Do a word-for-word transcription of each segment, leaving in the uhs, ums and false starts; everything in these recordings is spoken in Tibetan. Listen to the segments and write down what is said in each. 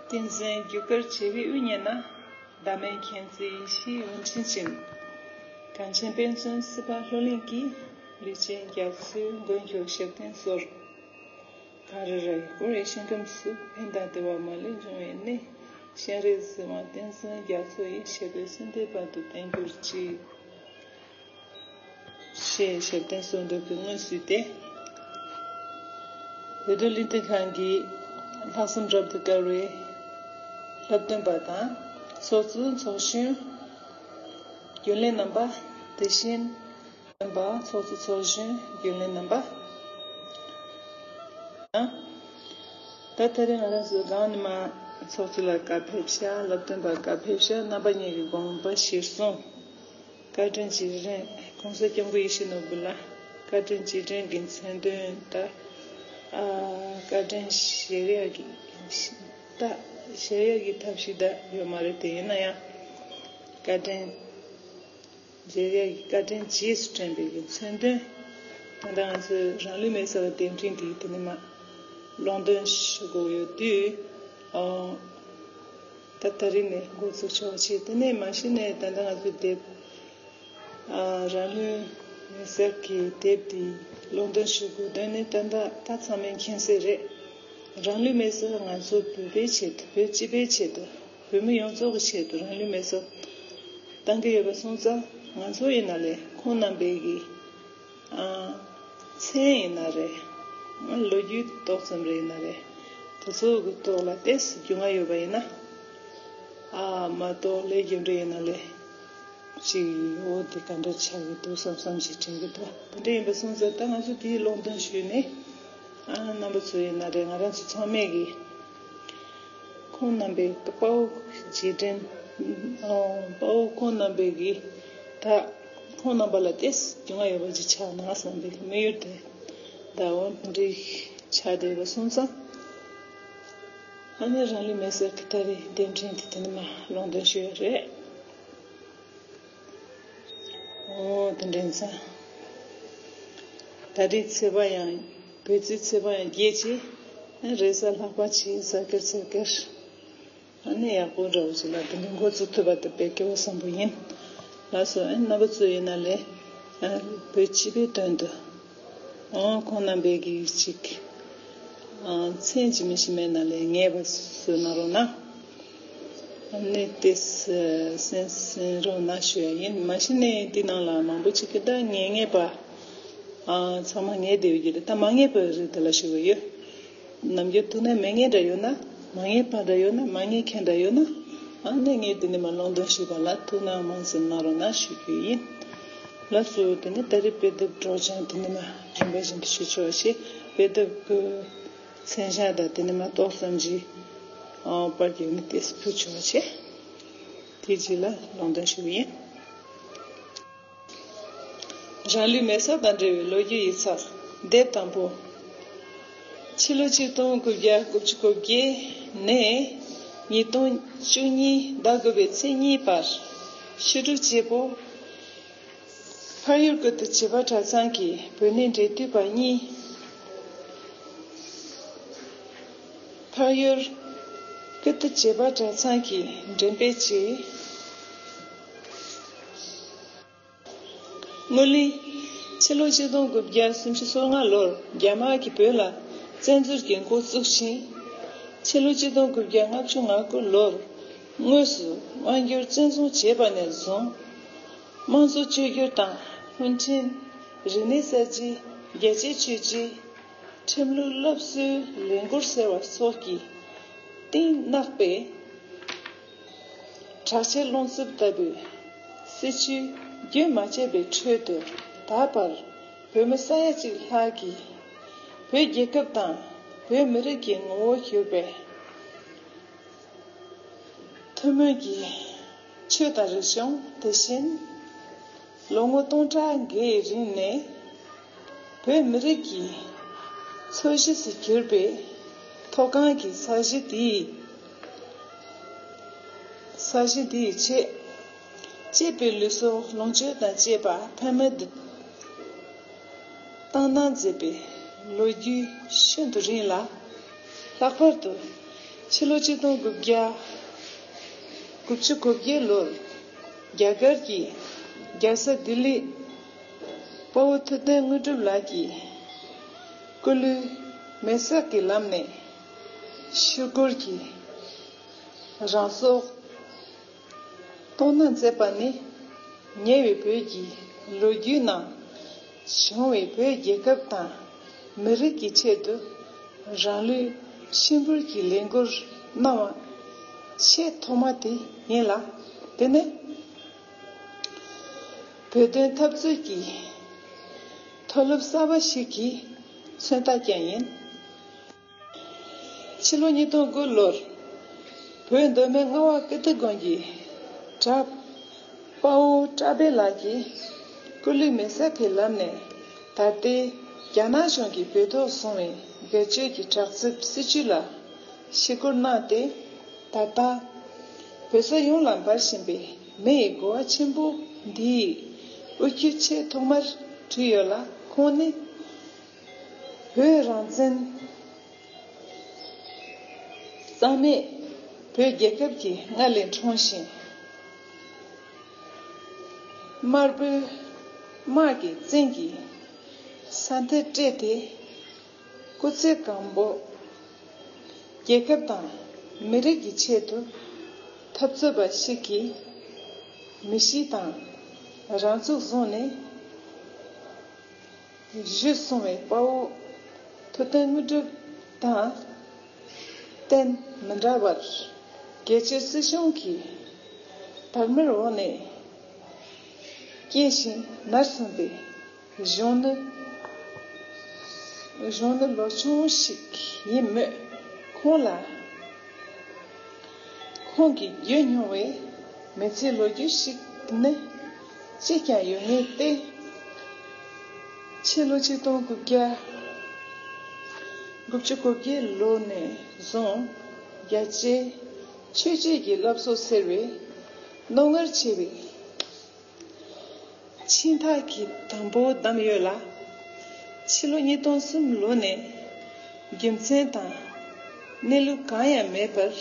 བསྟན་འཛིན་རྒྱུ་སྐར་བྱེ་བའི་དབུས་ཉིད་ན། ཟླ་མེད་མཁྱེན་བརྩེ་ཡེ་ཤེས་འོད་འཕྲེང་ཅན། གངས་ཅན་དཔེ་མཛོད་སྲིད་པ་ལྷུར་ལེན་གྱི། ལུས་ཅན་རྒྱ་མཚོའི་མགོན་ཁྱོད་ཞབས་བརྟན་གསོལ། གངས་རི་ར་ཡི་བསྐོར་བའི་ཞིང་ཁམས་སུ། ཕན་དང་བདེ་བ་མ་ལུས་འབྱུང་བའི་གནས། སྤྱན་རས་གཟིགས་དབང་བསྟན་འཛིན་རྒྱ་མཚོ་ཡི། ཞབས་པད་སྲིད་མཐའི་བར་དུ་བརྟན་གྱུར་ཅིག་ཞེས་ཞབས་བརྟན་གསོལ་འདེབས་ཀྱི་སྔོན་བསུས་ཏེ། འོས་བསྡུ་གླེང་སྟེགས་ཁང་གི་ལྷག་བསམ་རབ་ཏུ་དཀར་བའི་སློབ་སྟོན་པ་དང་། ཚོགས་གཙོ་ཚོགས་གཞོན་རྒྱུན་ལས་རྣམ་པ། དེ་བཞིན་སྟོན་པ་ཚོགས་གཙོ་ཚོགས་གཞོན་རྒྱུན་ལས་རྣམ་པ། ད་ད་རེས་ང་རང་ཚོའི་གངས་ནི་མ་ཚོགས་གཙོ་ལགས་བཀའ་ཕེབས་ཤག་སློབ་སྟོན་པ་བཀའ་ཕེབས་ཤག་རྣམ་པ་གཉིས་ཀྱི་དགོངས་པ་གཞིར་བཟུང་། བཀའ་དྲིན་རྗེས་དྲན་༸གོང་ས་༸སྐྱབས་མགོན་ཡིད་བཞིན་ནོར་བུ་ལགས་བཀའ་དྲིན་རྗེས་དྲན་གྱི་མཚན་འདོན་དང་། ཨ། བཀའ་དྲིན་བཞེས་ཡག་གི་ད་བཞེས་ཡག་གི་ཐབས་ཤེས་ད་ཡོད་མ་རེད། དེ་ཡིན་ན་ཡང་བཀའ་དྲིན་རྗེས་ཡག་གི་བཀའ་དྲིན་རྗེས་སུ་དྲན་པའི་གི་མཚན་འདོན། ད་ལྟ་ང་ཚོའི་རང་ལུས་མེ་སྲེག་ལ་རྟེན་འབྲེལ་འདི་དེ་ནས་མ་ཀློང་འདོན་ཞུ་དགོས་ཡོད་དུས། ཨོ། ད་ད་རེས་ནས་འགོ་ཚུགས་ཆོག་ཅེས། དེ་ནས་མ་གཞི་ནས་ད་ལྟ་ང་ཚོའི་དེབ། ཨ། རང་ལུས་མེ་སྲེག་གི་དེབ་འདི་ཀློང་འདོན་ཞུ་དགོས་དོན་ནི་ད་ལྟ་ད་ཚང་མས་མཁྱེན་གསལ་རེད། རང་ལུས་མེ་སྲེག་ང་ཚོ་བོད་པའི་ཆེད་དུ། བོད་སྤྱི་པའི་ཆེད་དུ། བོད་མི་ཡོངས་རྫོགས་ཀྱི་ཆེད་དུ་རང་ལུས་མེ་སྲེག་བཏང་གི་ཡོད་པ་སོང་ཙང་། ང་ཚོ་ཡིན་ན་ལས་ཁོང་རྣམ་པའི་གི། ཨ། མཚན་ཡིན་ན་རེད། ལོ་རྒྱུས་ཏོག་ཙམ་རེ་ཡིན་ན་རེད། དེ་ཚོ་གི་ཐོག་ལ་ཏོག་ཙམ་རྒྱུས་མངའ་ཡོད་པ་ཡིན་ན། ཨ། མ་གཏོགས་ལས་རྒྱུ་འབྲས་ཡིན་ན་ལས་ཅིག་འོ་དེ་ག་འདྲ་ཆགས་ཀྱི་འདུག་བསམ་བསམ་ཞིག་དྲན་གྱི་འདུག་དེ་འདྲ་ཡིན་པ་སོང་ཙང་ད་ང་ཚོ་དེའི་ཀློང་འདོན་ཞུས་ནས། ཨ། རྣམ་པ་ཚོ་ཡིན་ན་རེད། ང་རང་ཚོ་ཚང་མས་གི། ཁོང་རྣམ་པའི་དཔའ་བོ་རྗེས་དྲན། ཨོ། དཔའ་བོ་ཁོང་རྣམ་པའི་གི་ད་ཁོང་རྣམ་པ་ལ་ཏོག་ཙམ་རྒྱུས་མངའ་ཡོད་པ་ཅིག་ཆགས་ན་བསམ་པའི་དམིགས་ཡུལ་དེ་ད་འོ་དེ་འདྲའི་ཆགས་བསྡད་པ་སོང་ཙང་། ཨ་ནི་རང་ལུས་མེ་སྲེག་གི་ད་རེས་རྟེན་འབྲེལ་དེ་དེ་ནས་མ་ཀློང་འདོན་ཞུ་ཡ་རེད། ཨོ། དེ་འདྲ་ཡིན་ཙང་། ད་རེས་ཚེས་པ་ཡང་། བོད་རྩིས་ཚེས་པ་ཡང་བརྒྱད་ཅིག་རེས་གཟའ་ལྷག་པ་ཆེ་གཟའ་སྐར་ཚེས་སྐར། ཨ་ནི་ཡག་པོ་འདྲ་བོ་ཞིག་ལ་དེ་འདྲའི་འགོ་བཙུགས་ཐུབ་པ་དེ་དཔེ་སྐལ་བ་བཟང་པོ་ཡིན། ལགས་སོ། ཨ། རྣམ་པ་ཚོ་ཡིན་ན་ལས། ཨ། བོད་སྤྱི་པའི་དོན་དུ། ཨོ། ཁོང་རྣམ་པས་གི་ཅིག་ཨ། མཚན་ཅིག་མི་ཤེས་མེད་ན་ལས་ངེས་པ་བཟོས་གནང་རོགས་གནང་། ཨ་ནི་དེ་གསན་གསན་རོགས་གནང་ཞུ་ཡ་ཡིན། མ་གཞི་ནས་འདི་ནང་ལ་མང་པོ་ཅིག་གི་ད་ངེས་ངེས་པ། ཨ། ཚང་མ་ངེས་བསྡད་ཡོད་ཀྱི་རེད། ད་མ་ངེས་པ་རེད། དེ་ལ་ཞུ་གི་ཡོད། ནམ་རྒྱུན་ཐུག་ན་མི་ངེས་འདྲ་ཡོད་ན། མ་ངེས་པ་འདྲ་ཡོད་ན། མ་ངེས་མཁན་འདྲ་ཡོད་ན། ཨ་ནི་ངས་དེ་ནས་མ་ཀློང་འདོན་ཞུས་པ་ལ་ཐུགས་སྣང་མང་ཙམ་གནང་རོགས་གནང་ཞུ་རྒྱུ་ཡིན། ལགས་སོ། དེ་ནས་ད་རེས་དཔེ་དེབ་སྒྲོག་སྦྱང་དེ་ནས་མ་རིམ་པ་བཞིན་དུ་ཞུ་ཆོག་ཅེས། དཔེ་དེབ་ཀྱི་མཚན་བྱང་དང་དེ་ནས་མ་ཏོག་ཙམ་ཅིག་ཨ། པར་རྒྱག་ནས་ཏོག་ཙམ་ཕུལ་ཆོག་ཅེས། དེ་རྗེས་ལ་ཀློང་འདོན་ཞུ་གི་ཡིན། རང་ལུས་མེ་སྲེག་དང་འབྲེལ་བའི་ལོ་རྒྱུས་ཡིག་ཚགས་དེབ་དང་པོ། ཕྱི་ལོ་ཆིག་སྟོང་དགུ་བརྒྱ་དགུ་བཅུ་གོ་བརྒྱད་ནས་ཉིས་སྟོང་བཅུ་གཉིས་ཟླ་དགུ་པའི་ཚེས་གཉིས་བར། ཕྱི་དྲོ་བྱེད་པོ། འཕགས་ཡུལ་ཀིརྟི་བྱེས་པ་གྲྭ་ཚང་གི་བོད་གནས་འབྲེལ་མཐུད་པ་གཉིས། འཕགས་ཡུལ་ཀིརྟི་བྱེས་པ་གྲྭ་ཚང་གི་འགྲེམས་སྤེལ་གྱིས། སྔོན་གླེང་། ཕྱི་ལོ་ཆིག་སྟོང་དགུ་བརྒྱ་སུམ་ཅུ་སོ་ལྔ་ལོར་རྒྱ་དམར་གྱིས་བོད་ལ་བཙན་འཛུལ་གྱི་འགོ་བཙུགས་ཤིང་། ཕྱི་ལོ་ཆིག་སྟོང་དགུ་བརྒྱ་ལྔ་བཅུ་ང་དགུ་ལོར་དངོས་སུ་དབང་སྒྱུར་བཙན་བཟུང་བྱས་པ་ནས་བཟུང་། དམངས་གཙོ་བཅོས་བསྒྱུར་དང་། སྔོན་ཐོན་རིག་གནས་གསར་བརྗེ། རྒྱལ་གཅེས་ཆོས་བརྒྱུད། ཁྲིམས་ལུགས་སློབ་གསོའི་ལས་འགུལ་ཟེར་བ་སོགས་ཀྱི་གཏིང་གནག་པའི་དྲག་ཆས་རླུང་འཚུབ་ལྟ་བུའི་སྲིད་བྱུས་རྒྱུན་མ་ཆད་པའི་ཁྲོད་དུ། ད་བར་བོད་མི་ས་ཡ་གཅིག་ལྷག་གིས་བོད་རྒྱལ་ཁབ་དང་བོད་མི་རིགས་ཀྱི་ངོ་བོ་གྱུར་པའི་ཐུན་མོང་གི་ཆོས་དང་རིག་གཞུང་། དེ་བཞིན་ལོ་ངོ་སྟོང་ཕྲག་འགའི་རིང་ནས་བོད་མི་རིགས་ཀྱི་འཚོ་གཞིས་སུ་གྱུར་པའི་མཐོ་སྒང་གི་ས་གཞི་འདིའི་ས་གཞི་འདིའི་ཆེད། གཅེས་པའི་ལུས་སྲོག་ལོངས་སྤྱོད་དང་བཅས་པ་ཕ་མ་འདི་བཏང་གནང་མཛད་པའི་ལོ་རྒྱུས་ཤིན་ཏུ་རིང་ལ། ལྷག་པར་དུ་ ཕྱི་ལོ་ཆིག་སྟོང་དགུ་བརྒྱ་དགུ་བཅུ་གོ་བརྒྱད་ལོར་རྒྱ་གར་གྱི་རྒྱལ་ས་ལྡི་ལི་དཔའ་བོ་ཐུབ་བསྟན་དངོས་གྲུབ་ལགས་ཀྱིས་སྐུ་ལུས་མེ་སྲེག་གི་ལམ་ནས་ཤི་སྐོར་གྱི་རང་སྲོག་གཏོང་གནང་མཛད་པ་ནི། ཉེ་བའི་བོད་ཀྱི་ལོ་རྒྱུས་ནང་བྱུང་བའི་བོད་རྒྱལ་ཁབ་དང་མི་རིགས་ཀྱི་ཆེད་དུ་རང་ལུས་ཕྱིར་འབུལ་གྱི་ལས་འགུལ་གནང་བ་ཆེས་ཐོག་མ་དེ་ཡིན་ལ། དེ་ནི་བོད་དོན་འཐབ་རྩོད་ཀྱི་མཐོ་སློབ་གསར་པ་ཞིག་གི་མཚོན་རྟགས་ཀྱང་ཡིན། ཕྱི་ལོ་ཉིས་སྟོང་དགུ་ལོར་བོད་མདོ་སྨད་རྔ་བ་ཀིརྟི་དགོན་གྱི་གྲྭ་དཔའ་བོ་བཀྲ་བྷེ་ལགས་ཀྱིས་སྐུ་ལུས་མེ་སྲེག་གི་ལམ་ནས་ད་ལྟའི་རྒྱ་ནག་གཞུང་གིས་བོད་ཐོག་བཟུང་བའི་སྒེར་གཅོད་ཀྱི་དྲག་རྩལ་སྲིད་བྱུས་ལ་ཞི་རྒོལ་གནང་སྟེ། ད་ལྟ་བོད་ས་ཡོངས་ལ་འབར་བཞིན་པའི་མེ་ཡི་སྒོ་བ་ཆེན་པོ་འདིའི་དབུ་ཁྱུད་ཆེས་ཐོག་མར་བྲིས་ཡོད་ལ། ཁོང་ནི་བོད་རང་བཙན་རྩ་མེད་བོད་རྒྱལ་ཁབ་ཀྱི་མངལ་ལས་འཁྲུངས་ཤིང་། དམར་པོའི་དམག་གི་བཙན་གྱིས་ས་མཐིལ་སྤྲད་དེ། སྐུ་ཚེ་གང་པོ་རྒྱལ་ཁབ་དང་མི་རིགས་ཀྱི་ཆེད་དུ་འཐབ་རྩོད་པ་ཞིག་གི་མི་གཤིས་དང་རང་ཚུགས་བཟུང་ནས། བཞུད་སོང་བའི་དཔའ་བོ་ཐུབ་བསྟན་དངོས་གྲུབ་དང་། རྟེན་མི་འདྲ་བར་རྒྱལ་སྤྱིའི་སྲིད་གཞུང་གི་དར་དམར་འོག་ནས་སྐྱེས་ཤིང་ནར་སོན་པའི་གཞོན་ནུ། གཞོན་ནུ་ལོ་ཆུང་ཞིག་ཡིན་མོད། ཁོང་ལ། ཁོང་གིས་བརྗོད་མྱོང་བའི་མི་ཚེའི་ལོ་རྒྱུས་ཤིག་ནི་ཅིས་ཀྱང་ཡོད་ངེས་ཏེ། ཕྱི་ལོ་ཆིག་སྟོང་དགུ་བརྒྱ་དགུ་བཅུ་གོ་བརྒྱད་ལོ་ནས་བཟུང་རྒྱལ་སྤྱིའི་ཆོས་བརྒྱུད་ཀྱི་བསླབ་གསོ་ཟེར་བའི་རྣོ་ངར་ཆེ་བའི་ཆིངས་ཐག་གི་དམ་པོ་བསྡམས་ཡོད་ལ། ཕྱི་ལོ་ཉིས་སྟོང་གསུམ་ལོ་ནས་རྒྱུ་མཚན་དང་གནས་ལུགས་གང་ཡང་མེད་པར།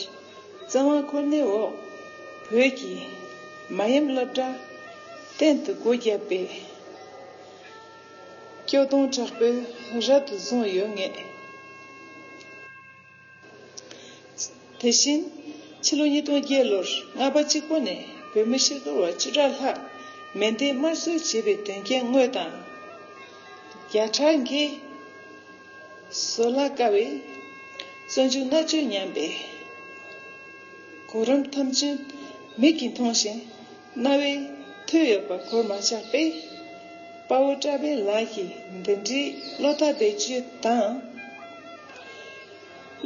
བཙན་དབང་ཁོ་ནའི་འོག་བོད་ཀྱི་མ་ཡུམ་སློབ་གྲྭ་གཏན་དུ་སྒོ་བརྒྱབ་པའི་སྐྱོ་གདུང་དྲག་པོས་རབ་ཏུ་བཟུང་ཡོད་ངེས། དེ་བཞིན་ཕྱི་ལོ་ཉིས་སྟོང་བརྒྱད་ལོར་རྔ་པ་གཅིག་པོ་ནས་བོད་མི་ཤི་སྐོར་བ་བཅུ་ཕྲག་ལྷག་མེ་མདས་དམར་གསོད་བྱས་པའི་དོན་རྐྱེན་དངོས་དང་། བརྒྱ་ཕྲག་འགའི་བཟོད་གླགས་དཀའ་བའི་བཙོན་འཇུག་མནར་གཅོད་མྱངས་པའི་གོ་རིམ་ཐམས་ཅད་མིག་གིས་མཐོང་ཞིང་རྣ་བས་ཐོས་ཡོད་པ་གོར་མ་ཆག་པས། དཔའ་བོ་བཀྲ་བྷེ་ལགས་ཀྱི་འདི་འདྲའི་བློ་ཐག་རྦད་ཆོད་དང་།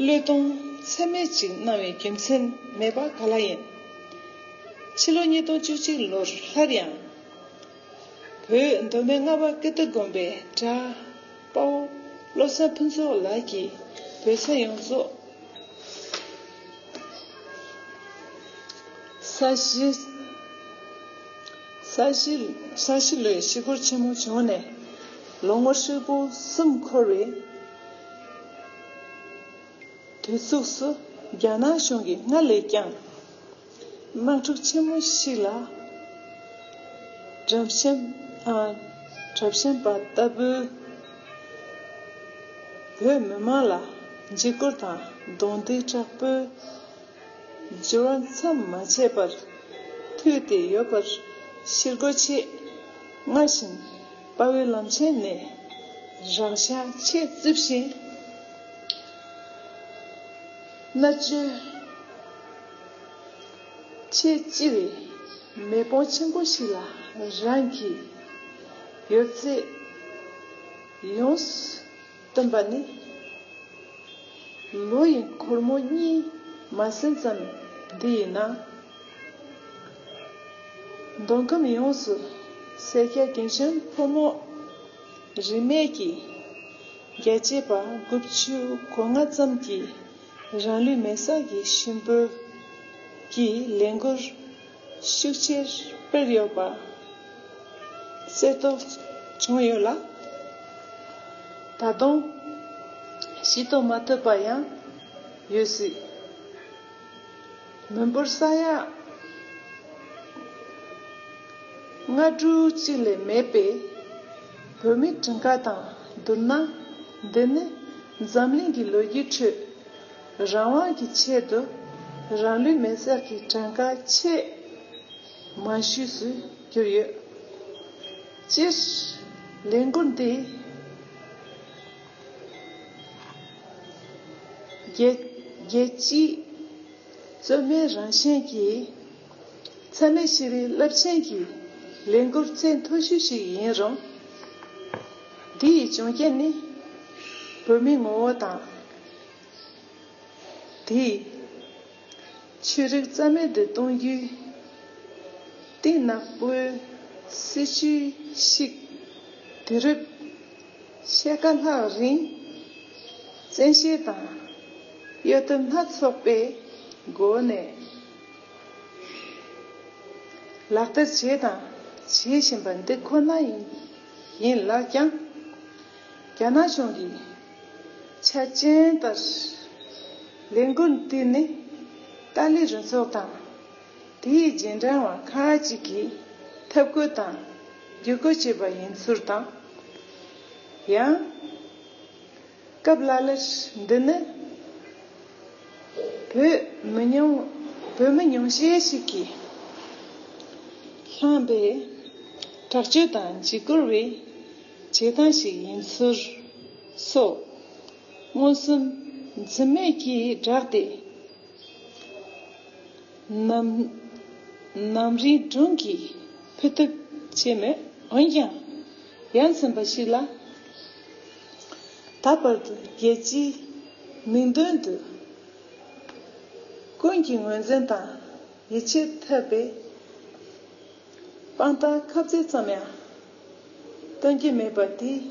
བློས་གཏོང་ཚད་མེད་ཅིག་གནང་བའི་རྒྱུ་མཚན་མེད་པ་ག་ལ་ཡིན། ཕྱི་ལོ་ཉིས་སྟོང་བཅུ་གཅིག་ལོར་སླར་ཡང་བོད་མདོ་སྨད་རྔ་བ་ཀིརྟི་དགོན་པའི་གྲྭ་དཔའ་བོ་བློ་བཟང་ཕུན་ཚོགས་ལགས་ཀྱིས་བོད་ས་ཡོངས་རྫོགས་ས་གཞི། ས་གཞི། ས་གཞི་ལུས་ཤི་སྐོར་ཆེན་མོ་བྱུང་ནས་ལོ་ངོ་ཧྲིལ་པོ་གསུམ་འཁོར་བའི་དུས་ཚོད་སུ་རྒྱ་ནག་གཞུང་གིས་སྔར་ལས་ཀྱང་དམག་འཁྲུག་ཆེན་མོ་ཞིག་ལ་གྲབས་ཆེན། ཨ། གྲབས་ཆེན་པ་ལྟ་བུའི་བོད་མི་མང་ལ་འཇིགས་སྐུལ་དང་རྡུང་རྡེག་དྲག་པོས་འགྱུར་བ་མཚམས་མ་ཆད་པར་མཐུད་དེ་ཡོད་པར་ཤེས་དགོས་ཆེད། སྔར་བཞིན་དཔའ་བོའི་ལམ་ཆེན་ནས་རང་ཤག་ཆེས་རྩིབས་ཤིང་མནར་གཅོད་ཆེས་ལྕི་བའི་མེ་དཔུང་ཆེན་པོ་ཞིག་ལ་རང་གི་ཡོད་ཚད་ཡོངས་སུ་བཏོན་པ་ནི། ལོ་ཡི་འཁོར་མོ་གཉིས་མ་ཟིན་ཙམ་འདི་ཡིན་ན། མདོ་ཁམས་ཡོངས་སུ་སེར་སྐྱ་རྒན་གཞོན་ཕོ་མོ་རིས་མེད་ཀྱིས་རྒྱལ་གཅེས་པ་དགུ་བཅུ་གོ་ལྔ་ཙམ་གྱིས་རང་ལུས་མེ་སྲེག་གི་ཤུབས་འབུལ་གྱི་ལས་འགུལ་ཤུགས་ཆེར་སྤེལ་ཡོད་པ་གསལ་རྟོགས་བྱུང་ཡོད་ལ། ད་དུང་ཤེས་རྟོགས་མ་ཐུབ་པ་ཡང་ཡོད་སྲིད། མི་འབོར་ས་ཡ་ལྔ་དྲུག་ཅིག་ལས་མེད་པའི་བོད་མིའི་གྲངས་ཀ་དང་བསྡུར་ན། འདི་ནི་འཛམ་གླིང་གི་ལོ་རྒྱུས་ཁྲོད་རང་དབང་གི་ཆེད་དུ་རང་ལུས་མེར་བསྲེགས་ཀྱི་གྲངས་ཀ་ཆེས་མང་ཤོས་སུ་གྱུར་ཡོད། སྤྱིར་ལས་འགུལ་འདི་རྒྱལ་རྒྱལ་སྤྱིའི་རྩོད་མེད་རང་བཞིན་གྱི་འཚེ་མེད་ཞི་བའི་རླབས་ཆེན་གྱི་ལས་འགུལ་ཚད་མཐོ་ཤོས་ཤིག་ཡིན་རུང་། འདི་ཡི་བྱུང་རྐྱེན་ནི་བོད་མིའི་ངོ་བོ་དང་། དེས་ཆོས་རིག་རྩ་མེད་དུ་གཏོང་རྒྱུའི་གཏིང་ནག་པོའི་སྲིད་བྱུས་ཤིག་དུས་རབས་ཕྱེད་ཀ་ལྷག་རིང་བཙན་ཤེད་དང་གཡོ་ཐབས་སྣ་ཚོགས་པའི་སྒོ་ནས་ལག་བསྟར་བྱས་དང་བྱེད་བཞིན་པ་འདི་ཁོ་ན་ཡིན་ཡིན་ལགས་ཀྱང་། རྒྱ་ནག་གཞུང་གིས་ཆ་རྐྱེན་ལྟར་ལས་འགུལ་འདི་ནི་ཏཱ་ལའི་རུ་ཚོགས་དང་དེའི་རྗེས་འབྲང་བ་ཁག་ཅིག་གིས་འཐབ་རྒོལ་དང་བརྒྱུད་སྐུལ་བྱས་པ་ཡིན་ཚུལ་དང་། ཡང་། སྐབས་ལ་ལར་འདི་ནི་བོད་མི་ཉུང་བོད་མི་ཉུང་ཤས་ཤིག་གིས་བསླངས་པའི་དྲག་སྤྱོད་དང་འཇིགས་སྐུལ་བའི་བྱེད་སྟངས་ཤིག་ཡིན་ཚུལ་སོགས་མངོན་སུམ་འཛེམ་མེད་ཀྱིས་བསྒྲགས་ཏེ། ནམ་ནམ་རིང་སྒྲུང་གིས་ཕུད་ཐུབ་ཅེས་མེད། འོན་ཀྱང་ཡ་མཚན་པ་ཞིག་ལ། ད་བར་དུ་རྒྱལ་སྤྱིའི་མིང་དོན་དུ་ཀུན་གྱིས་ངོས་འཛིན་དང་ཡིད་ཆེས་ཐུབ་པའི་དཔང་རྟགས་ཁ་གསལ་ཙམ་ཡང་སྟོན་གྱི་མེད་པ་དེས་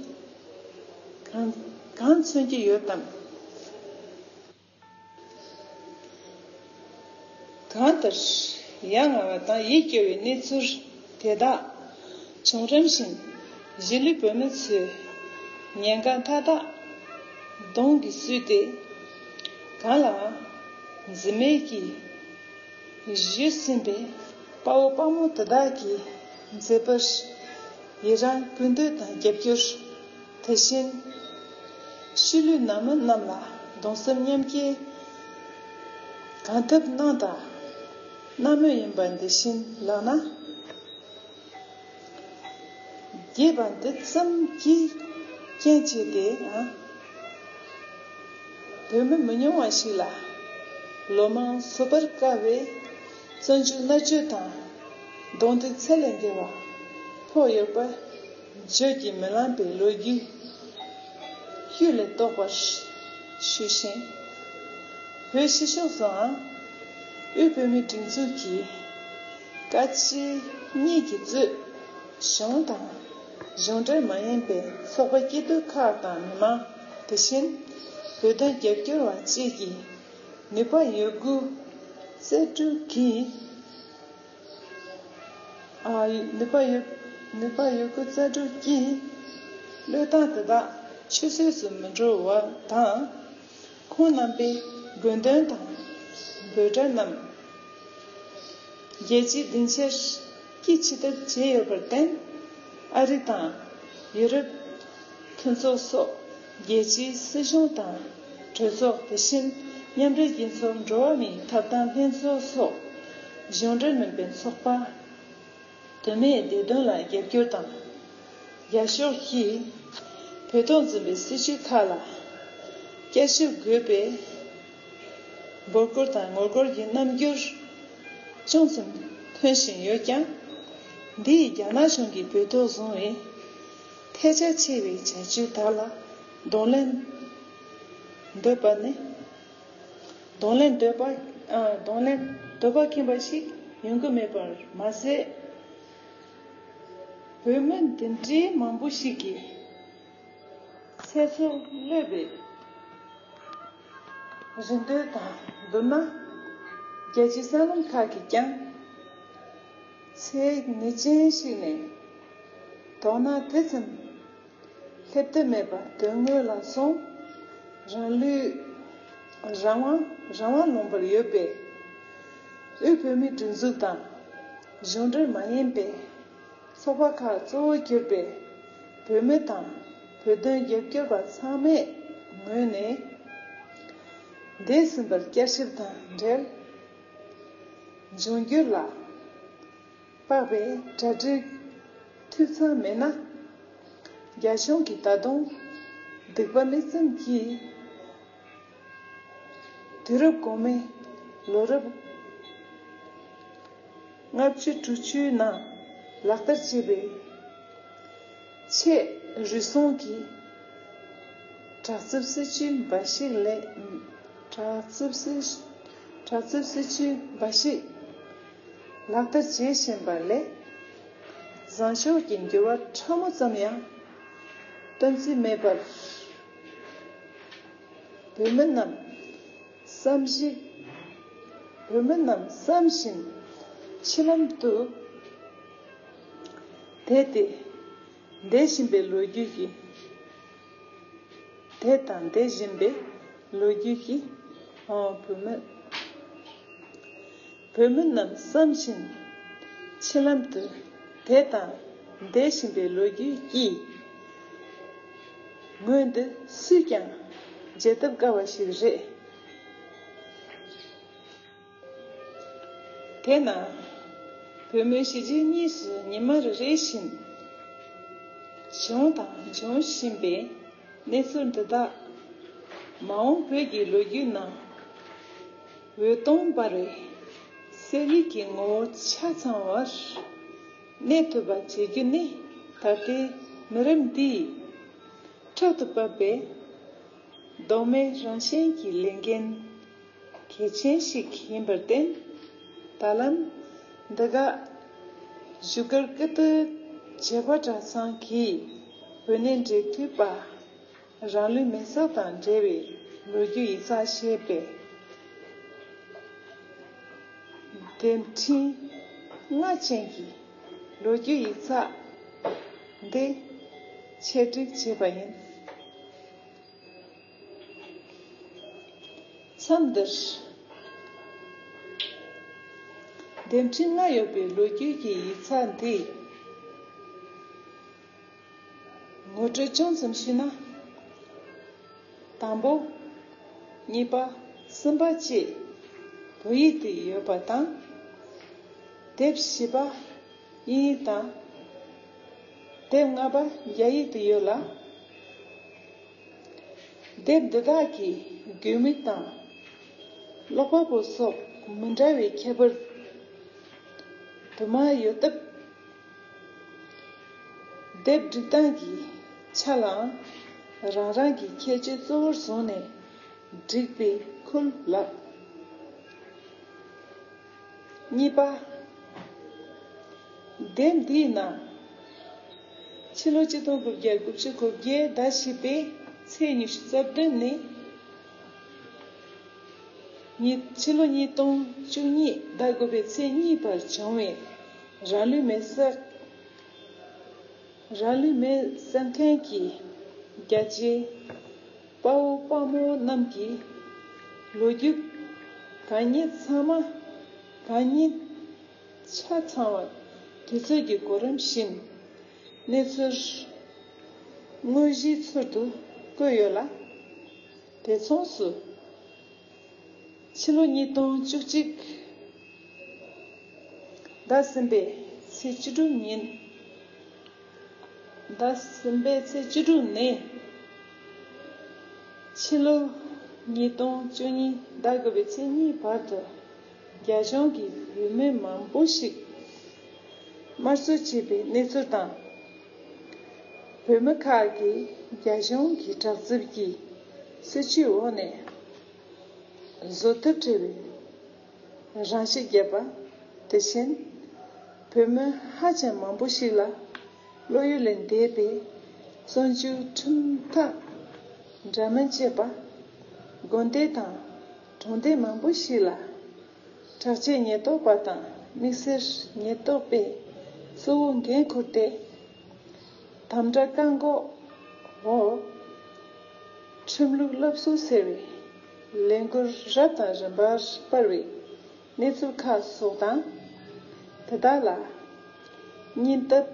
གང་གང་མཚོན་གྱི་ཡོད་དམ། གང་ལྟར་ཡ་ང་བ་དང་ཡིད་སྐྱོ་བའི་གནས་ཚུལ་དེ་དག་བྱུང་རིམ་བཞིན་གཞིས་ལུས་བོད་མི་ཚོས་ཉེན་ཁ་མཐའ་དག་གདོང་གིས་བསུས་ཏེ། གང་ལའང་འཛེམ་མེད་ཀྱིས་གཞོལ་ཟིན་པའི་དཔའ་བོ་དཔའ་མོ་དེ་དག་གི་མཛད་པར་ཡི་རང་གུས་འདུད་དང་རྒྱབ་སྐྱོར། དེ་བཞིན་གཞིས་ལུས་ནང་མི་རྣམས་ལ་གདུང་སེམས་མཉམ་སྐྱེད་གང་ཐུབ་གནང་དང་གནང་མུས་ཡིན་པ་འདི་བཞིན་ལགས་ན། རྒྱས་པ་འདི་ཙམ་གྱིས་རྐྱེན་བྱས་ཏེ་ཡང་། བོད་མི་མི་ཉུང་བ་ཞིག་ལ་ལོ་མང་བཟོད་པར་དཀའ་བའི་བཙོན་འཇུག་མནར་གཅོད་དང་རྡུང་རྡེག་ཚད་ལས་འདས་པ་ཕོག་ཡོད་པ་བརྗོད་ཀྱིས་མི་ལང་པའི་ལོ་རྒྱུས་ཤུལ་ལས་རྟོགས་པར་ཞུ་ཞིང་། བོད་ཕྱི་ཕྱོགས་སུའང་དབུས་བོད་མིའི་སྒྲིག་འཛུགས་ཀྱི་བཀའ་སྤྱི་གཉིས་ཀྱིས་གཙོས་གཞུང་དང་གཞུང་འབྲེལ་མ་ཡིན་པའི་ཚོགས་པ་སྐྱིད་སྡུག་ཁག་དང་མི་མང་དེ་བཞིན་བོད་དོན་རྒྱབ་སྐྱོར་བ་བཅས་ཀྱིས་ནུས་པ་ཡོད་དགུ་རྩལ་སྤྲུགས་ཀྱིས། ཨ་ནུས་པ་ཡོད་ནུས་པ་ཡོད་དགུ་རྩལ་སྤྲུགས་ཀྱིས་བློས་བཏང་དེ་དག་ཆུད་ཟོས་སུ་མི་འགྲོ་བ་དང་། ཁོང་རྣམ་པའི་དགོས་འདུན་དང་འབོད་སྒྲ་རྣམས་རྒྱལ་སྤྱིའི་སྡིངས་ཆར་སྐྱེད་ཆེ་ཐབས་བྱས་ཡོད་པར་བརྟེན། ཨ་རི་དང་ཡུ་རོབ་མཐུན་ཚོགས་སོགས་རྒྱལ་སྤྱིའི་སྲིད་གཞུང་དང་གྲོས་ཚོགས། དེ་བཞིན་མཉམ་འབྲེལ་རྒྱལ་ཚོགས་འགྲོ་བ་མིའི་ཐོབ་ཐང་ལྷན་ཚོགས་སོགས་གཞུང་འབྲེལ་མིན་པའི་ཚོགས་པ། དོན་མེད་བདེ་དོན་ལ་རྒྱབ་སྐྱོར་དང་། རྒྱ་ཤོག་གིས་བོད་ཐོག་འཛིན་པའི་སྲིད་བྱུས་ཁག་ལ་བསྐྱར་ཞིབ་དགོས་པའི་འབོད་སྐུལ་དང་ངོ་རྒོལ་གྱི་རྣམ་འགྱུར་ཅུང་ཙམ་ཐོན་བཞིན་ཡོད་ཀྱང་། འདི་ཡིས་རྒྱ་ནག་གཞུང་གིས་བོད་ཐོག་བཟུང་བའི་ཐལ་ཆ་ཆེ་བའི་བྱ་སྤྱོད་དག་ལ་གདོང་ལེན་འདོད་པ་ནི། གདོང་ལེན་འདོད་པ། ཨ། གདོང་ལེན་འདོད་པ་ཁེངས་པ་ཞིག་ཡོང་གི་མེད་པར་མ་ཟད། བོད་མི་འདི་འདྲའི་མང་པོ་ཞིག་གི་ཚེ་སྲོག་བློས་པའི་རེ་འདུན་དང་བསྡུར་ན། རྒྱལ་སྤྱིའི་གསར་ལམ་ཁག་གིས་ཀྱང་ཚེགས་ངེས་ཅན་ཞིག་ནས་དོ་སྣང་དེ་ཙམ་སླེབས་ཐབས་མེད་པ་དོན་དངོས་ལ་སོང་། རང་ལུས་རང་དབང་རང་དབང་ལུང་པར་ཡོད་པའི་ དབུས་བོད་མིའི་སྒྲིག་འཛུགས་དང་གཞུང་འབྲེལ་མ་ཡིན་པའི་ཚོགས་པ་ཁག་གཙོ་བོ་གྱུར་པའི་བོད་མི་དང་བོད་དོན་རྒྱབ་སྐྱོར་བ་ཚང་མའི་ངོས་ནས། འདས་ཟིན་པར་བསྐྱར་ཞིབ་དང་འབྲེལ། འབྱུང་འགྱུར་ལ་དཔག་པའི་གྲ་སྒྲིག་འཐུས་ཚང་མེད་ན། རྒྱ་གཞུང་གིས་ད་དུང་སྡིག་པ་མིག་བཙུམ་གྱིས། དུས་རབས་གོང་མའི་ལོ་རབས་ལྔ་བཅུ་དྲུག་ཅུའི་ནང་ལག་བསྟར་བྱས་པའི་ཆེས་རུལ་སུངས་ཀྱི་དྲག་རྩུབ་སྲིད་བྱུས་འབའ་ཞིག་ལས། དྲག་རྩུབ་སྲིད། དྲག་རྩུབ་སྲིད་བྱུས་འབའ་ཞིག་ལག་བསྟར་བྱེད་བཞིན་པ་ལས། བཟང་ཕྱོགས་ཀྱི་འགྱུར་བ་ཕྲ་མོ་ཙམ་ཡང་སྟོན་རྩིས་མེད་པར། བོད་མི་རྣམས་བསམ་བཞིན། བོད་མི་རྣམས་བསམ་བཞིན་འཆི་ལམ་དུ་བསྡད་དེ། འདས་ཟིན་པའི་ལོ་རྒྱུས་ཀྱི། དེ་དང་འདས་ཟིན་པའི་ལོ་རྒྱུས་ཀྱི། ཨོ། བོད་མི། བོད་མི་རྣམས་བསམ་བཞིན་འཆི་ལམ་དུ་དེ་དང་འདས་ཟིན་པའི་ལོ་རྒྱུས་ཀྱི་ངོས་འདི་སུས་ཀྱང་བརྗེད་ཐབས་དཀའ་བ་ཞིག་རེད། དེས་ན། བོད་མི་གཞིས་བྱེས་གཉིས་སུ་ཉི་མ་རེ་རེ་བཞིན་བྱུང་དང་འབྱུང་བཞིན་པའི་གནས་ཚུལ་འདི་དག་མ་འོངས་བོད་ཀྱི་ལོ་རྒྱུས་ནང་འོད་སྟོང་འབར་བའི་གསེར་ཡིག་གི་ངོ་བོ་ཆ་ཚང་བར་གནས་ཐུབ་པ་བྱེད་རྒྱུ་ནི་ད་ལྟའི་མི་རབས་འདིས་ཕྲག་ཏུ་བབས་པའི་གདོང་མའི་རང་བཞིན་གྱི་ལས་འགན་གལ་ཆེན་ཞིག་ཡིན་པར་བརྟེན། ད་ལན་འདི་ག་བཞུགས་སྒར་ཀིརྟི་བྱེས་པ་གྲྭ་ཚང་གིས་བོད་གནས་འབྲེལ་མཐུད་པ་རང་ལུས་མེར་སྲེག་དང་འབྲེལ་བའི་ལོ་རྒྱུས་ཡིག་ཚགས་ཞེས་པའི་དེབ་ཕྲེང་ལྔ་ཅན་གྱི་ལོ་རྒྱུས་ཡིག་ཚགས་འདི་ཆེད་སྒྲིག་བྱས་པ་ཡིན། མཚམས་འདིར། དེབ་ཕྲེང་ལྔ་ཡོད་པའི་ལོ་རྒྱུས་ཀྱི་ཡིག་ཚགས་འདི་ངོ་སྤྲོད་ཅུང་ཙམ་ཞུས་ན། དང་པོ། གཉིས་པ། གསུམ་པ་བཅས་བོད་ཡིག་ཏུ་ཡོད་པ་དང་། དེབ་བཞི་པ་དབྱིན་ཡིག་དང་། དེབ་ལྔ་པ་རྒྱ་ཡིག་ཏུ་ཡོད་ལ། དེབ་འདི་དག་གི་དགོས་དམིགས་དང་། ཀློག་པ་པོ་སོགས་མི་འདྲ་བའི་ཁྱད་པར་དུ་མ་ཡོད་སྟབས། དེབ་སྒྲིག་སྟངས་ཀྱི་ཆ་ལའང་རང་རང་གི་ཁྱད་ཆོས་གཙོ་བོར་བཟུང་ནས་བསྒྲིགས་པའི་ཁུལ་ལགས། གཉིས་པ། དེབ་འདིའི་ནང་ཕྱི་ལོ་ཆིག་སྟོང་དགུ་བརྒྱ་དགུ་བཅུ་གོ་བརྒྱད་ཟླ་བཞི་པའི་ཚེས་ཉི་ཤུ་རྩ་བདུན་ནས་ཉིས། ཕྱི་ལོ་ཉིས་སྟོང་བཅུ་གཉིས་ཟླ་དགུ་པའི་ཚེས་གཉིས་བར་བྱུང་བའི་རང་ལུས་མེར་སྲེག་རང་ལུས་མེར་སྲེག་མཁན་གྱི་རྒྱ་ཆེའི་དཔའ་བོ་དཔའ་མོ་རྣམས་ཀྱི་ལོ་རྒྱུས་གང་ཉིད་ཚང་མ། གང་ཉིད་ཆ་ཚང་བ་དུས་ཚོད་ཀྱི་གོ་རིམ་བཞིན་གནས་ཚུལ་དངོས་གཞིའི་ཚུལ་དུ་བཀོད་ཡོད་ལ། དེ་མཚུངས་སུ། ཕྱི་ལོ་ཉིས་སྟོང་བཅུ་གཅིག་ཟླ་གསུམ་པའི་ཚེས་བཅུ་དྲུག་ཉིན། ཟླ་གསུམ་པའི་ཚེས་བཅུ་དྲུག་ནས་ཕྱི་ལོ་ཉིས་སྟོང་བཅུ་གཉིས་ཟླ་དགུ་པའི་ཚེས་གཉིས་བར་དུ་རྒྱ་གཞུང་གིས་བོད་མི་མང་པོ་ཞིག་དམར་གསོད་བྱས་པའི་གནས་ཚུལ་དང་། བོད་མི་ཁག་གིས་རྒྱ་གཞུང་གི་དྲག་རྩུབ་ཀྱི་སྲིད་བྱུས་འོག་ནས་བཟོད་ཐབས་བྲལ་བའི་རང་ཤི་བརྒྱབ་པ། དེ་བཞིན་བོད་མི་ཧ་ཅང་མང་པོ་ཞིག་ལ་བློ་ཡུལ་ལས་འདས་པའི་བཙོན་འཇུག་ཁྲིམས་ཐག་འདྲ་མིན་བཅད་པ། དགོན་སྡེ་དང་གྲོང་སྡེ་མང་པོ་ཞིག་ལ་དྲག་ཆས་ཉེན་རྟོག་པ་དང་དམིགས་བསལ་ཉེན་རྟོག་པས་གཙོ་བོ་འགན་འཁུར་ཏེ། དམ་དྲག་བཀག་འགོག་འོག་ཁྲིམས་ལུགས་སློབ་གསོ་ཟེར་བའི་ལས་འགུལ་རབ་དང་རིམ་པར་སྤེལ་བས། གནས་ཚུལ་ཁག་སོགས་དང་། དེ་དག་ལ་སྙིང་སྟོབས་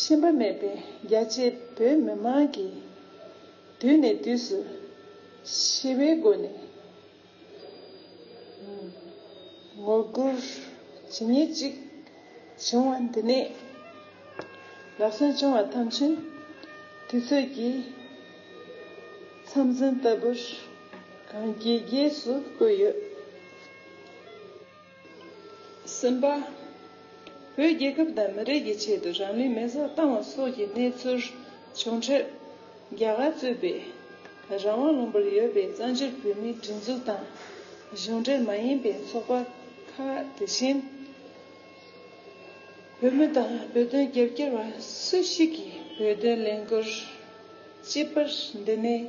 ཞུམ་པ་མེད་པའི་རྒྱ་ཆེའི་བོད་མི་མང་གིས་དུས་ནས་དུས་སུ་ཞི་བའི་སྒོ་ནས་ངོ་རྒོལ་ཇི་སྙེད་ཅིག་བྱུང་བ་འདི་ནས། ལག་སོན་བྱུང་བ་ཐམས་ཅད་དུས་ཚོད་ཀྱི་མཚམས་འཛིན་ལྟ་བུར་གང་དགེ་རྒྱས་སུ་བཀོད་ཡོད། གསུམ་པ། བོད་རྒྱལ་ཁབ་དང་མི་རིགས་ཀྱི་ཆེད་དུ་རང་ལུས་མེ་སྲེག་བཏང་བ་སོགས་ཀྱི་གནས་ཚུལ་བྱུང་འཕྲལ། རྒྱ་གར་གཙོས་པའི་རང་དབང་ལུང་པར་ཡོད་པའི་བཙན་བྱོལ་བོད་མིའི་སྒྲིག་འཛུགས་དང་གཞུང་འབྲེལ་མ་ཡིན་པའི་ཚོགས་པ་ཁག་དེ་བཞིན། བོད་མི་དང་བོད་དོན་རྒྱབ་སྐྱོར་བ་སུ་ཞིག་གིས་བོད་དོན་ལས་འགུལ་གཅིག་པར་འདི་ནས་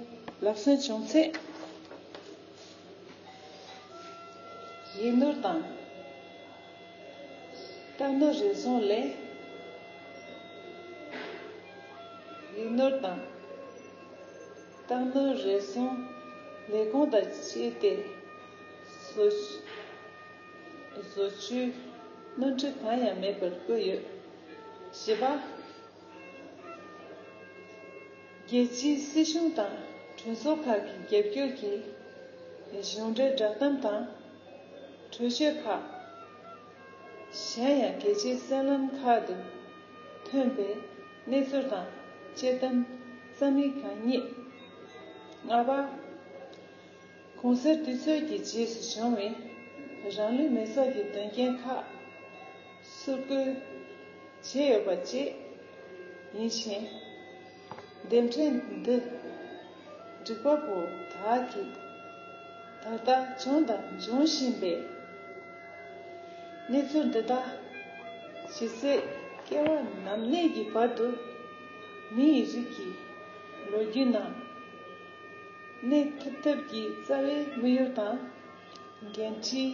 ལག་སོན་བྱུང་ཚེ། ཡིག་ནོར་དང་། རྟགས་ནོར་རེ་ཟུང་ལས། ཡིག་ནོར་དང་། རྟགས་ནོར་རེ་ཟུང་ལས་ཁུངས་དང་བཅས་ཏེ། བཟོ་བཟོ་བཅོས་སྣོན་འཕྲི་གང་ཡང་མེད་པར་བཀོད་ཡོད། བཞི་པ། རྒྱལ་སྤྱིའི་སྲིད་གཞུང་དང་གྲོས་ཚོགས་ཁག་གི་རྒྱབ་སྐྱོར་གྱིས་གཞུང་འབྲེལ་བསྒྲགས་གཏམ་དང་གྲོས་ཆོད་ཁག་གཞན་ཡང་གལ་ཆེའི་གསར་ལམ་ཁག་ཏུ་ཐོན་པའི་གནས་ཚུལ་དང་དཔྱད་གཏམ་རྩ་མེད་གང་རྙེད། ལྔ་པ། གུང་སེང་དུས་ཚོད་ཀྱི་རྗེས་སུ་བྱུང་བའི་རང་ལུས་མེ་སྲེག་གི་དོན་རྐྱེན་ཁག་སུར་བཀོད་བྱས་ཡོད་པ་བཅས་ཡིན་ཞིང་། དེབ་ཕྲེང་འདི་སྒྲིག་པ་པོ་དག་གིས་ད་ལྟ་བྱུང་དང་འབྱུང་བཞིན་པའི་གནས་ཚུལ་འདི་དག་ཇི་སྲིད་སྐྱེ་བ་ནམ་གནས་ཀྱི་བར་དུ་མི་ཡི་རིགས་ཀྱི་ལོ་རྒྱུས་ནང་གནས་ཐུབ་ཐབས་ཀྱི་རྩ་བའི་དམིགས་ཡུལ་དང་། འགན་འཁྲིའི་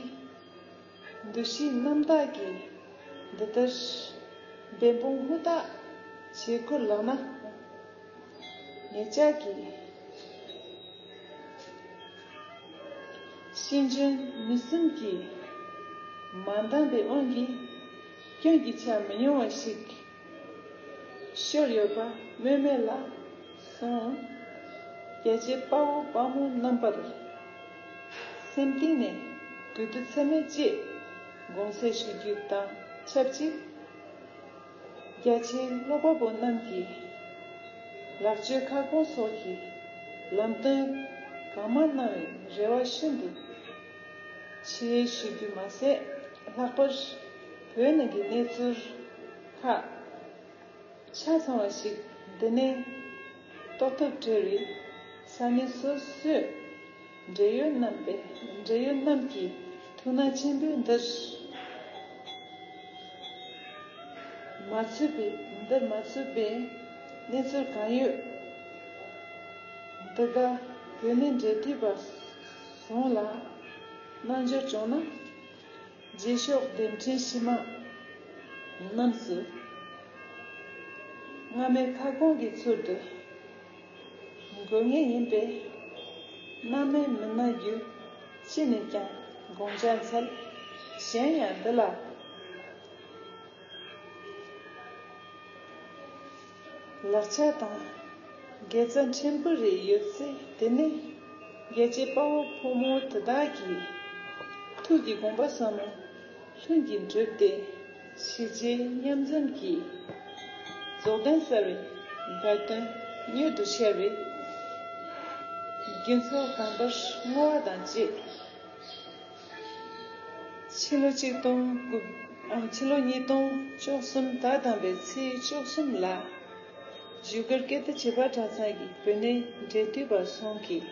འདུ་ཤེས་རྣམ་དག་གིས་འདི་ལྟར་འབད་འབུངས་ཧུར་ཐག་བྱེད་ཁུལ་ལགས་ན། ངེད་ཅག་གི་ཤེས་འཇོན་མི་སེམས་ཀྱི་མ་འདང་པའི་དབང་གིས་སྐྱོན་གྱི་ཆ་མི་ཉུང་བ་ཞིག་ཤོར་ཡོད་པ་སྨོས་མེད་ལ་སོང་། རྒྱལ་གཅེས་དཔའ་བོ་དཔའ་མོ་རྣམ་པར་སེམས་གཏིང་ནས་གུས་འདུད་ཚད་མེད་བཅས་དགོངས་སེལ་ཞུ་རྒྱུ་དང་ཆབས་ཅིག། རྒྱ་ཆེའི་ཀློག་པ་པོ་རྣམས་ཀྱིས་ལག་བཅོལ་ཁ་སྐོང་སོགས་ཀྱི་ལམ་སྟོན་གང་མང་གནང་བའི་རེ་བ་ཤིན་ཏུ་ཆེ་ཞུ་རྒྱུ་མ་ཟད། ལྷག་པར་བོད་ནང་གི་གནས་ཚུལ་ཁག་ཆ་ཚང་བ་ཞིག་འདི་ནས་རྟོགས་ཐབས་བྲེལ་བའི་ས་གནས་སོ་སོའི་འབྲེལ་ཡོད་རྣམ་པས་འབྲེལ་ཡོད་རྣམས་ཀྱི་ཐུགས་སྣང་ཆེན་པོས་འདིར་མ་ཚུད་པའི་འདིར་མ་ཚུད་པའི་གནས་ཚུལ་གང་ཡོད་འདི་ག་བོད་ནས་འབྲེལ་མཐུད་པ་ཟུང་ལ་རྣམ་འབྱོར་བྱུང་ན། རྗེས་ཕྱོགས་དེབ་ཕྲེང་ཕྱི་མ་རྣམས་སུ་སྔ་མའི་ཁ་སྐོང་གི་ཚུལ་དུ་འགོད་ངེས་ཡིན་པས། སྣང་མེད་མི་གནང་རྒྱུ་ཅི་ནས་ཀྱང་དགོངས་འཇགས་འཚལ། གཞན་ཡང་འདི་ལ། ལག་ཆ་དང་དགེ་རྩ་ཕྲན་བུ་རེ་ཡོད་ཚེ། དེ་ནི་རྒྱལ་གཅེས་དཔའ་བོ་ཕོ་མོ་དེ་དག་གི་ཐུགས་ཀྱི་དགོངས་པ་ཟབ་མོ་ལྷུན་གྱིས་གྲུབ་སྟེ། གཞིས་བྱེས་མཉམ་འཛོམས་ཀྱི་རྫོགས་ལྡན་གསར་བའི་དགའ་སྟོན་མྱུར་དུ་ཤར་བའི་དགེ་ཚོགས་དམ་པར་བསྔོ་བ་དང་བཅས། ཕྱི་ལོ་གཅིག་སྟོང་དགུ། ཨ། ཕྱི་ལོ་ཉིས་སྟོང་བཅུ་གསུམ་ཟླ་དང་པའི་ཚེས་བཅུ་གསུམ་ལ་བཞུགས་སྒར་ཀིརྟི་བྱེས་པ་གྲྭ་ཚང་གི་བོད་གནས་འབྲེལ་མཐུད་པ་ཟུང་གིས།